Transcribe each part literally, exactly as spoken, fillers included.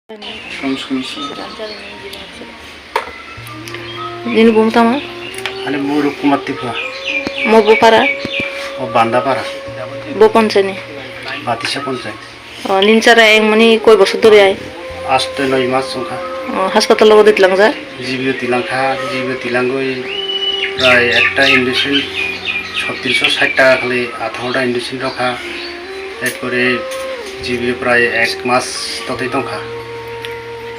Nini bung tamo? Ani bung Rup Kumar Tripura. Mo bupara? O Bandapara. Bo ponchani? Batisa ponchai. O, nini chara engmani koi bosor dori ai? Aste noi mas wngkha. O, hospital o bwdwi tlangjak? G B o tilangkha, G B o tilangwi prai ekta injection sottirisho sait taka khali atharo ta injection rokha. Erpore G B o prai ek mas totwi tongkha.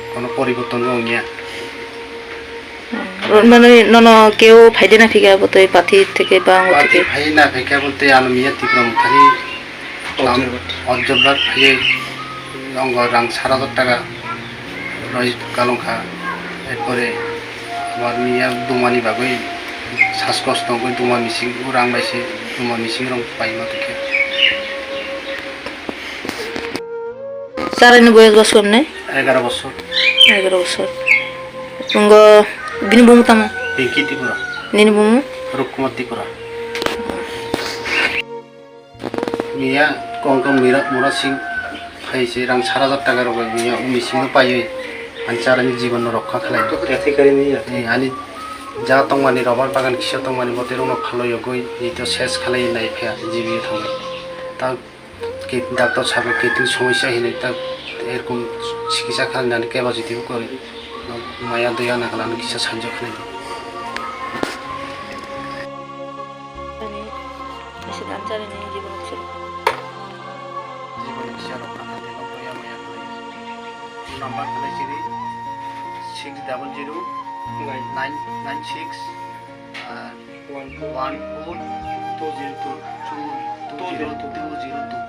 Kono poriborton bo wngya. Mane nono keu phaide na phika botoi pathi theke ba ango Pathi theke. Phai na phika bolte ano miya Tipra Muthari. Tam Ojjobrat phai ongo rang sara hajar taka roi kalongkha. Erpore abar miya dumani bagwi saskos tongwi duma mising rang bai se duma mising rong pai ma tongkhe. Charai ni boyas bosor ne? Egaro bosor. Egaro bosor. Ngo bini bumu tamo? Pinky Tripura. Nini bumu? Rup Kumar Tripura. Miya kongkong mira mura sing phai se rang sara hajar taka rok bai miya umi sing no paiwi ani chara ni jibon no rokha khlai. Ani ja tongmani robar bagan kisa tongmani bote rok no phalo yogwi ito ses khlai nai phaya G B o thangwi. Ta Kit-, doctor sabo kidney somosya hinwi ta erkom sikisa khalinani capacity bo kwrwi. Maya daya nangkhlano kisa sanjak khainai. Jibon kisa rok kha thangwi no maya maya khlai. Number khlai sini six double zero nine nine six. One four two zero two. Two zero two zero two.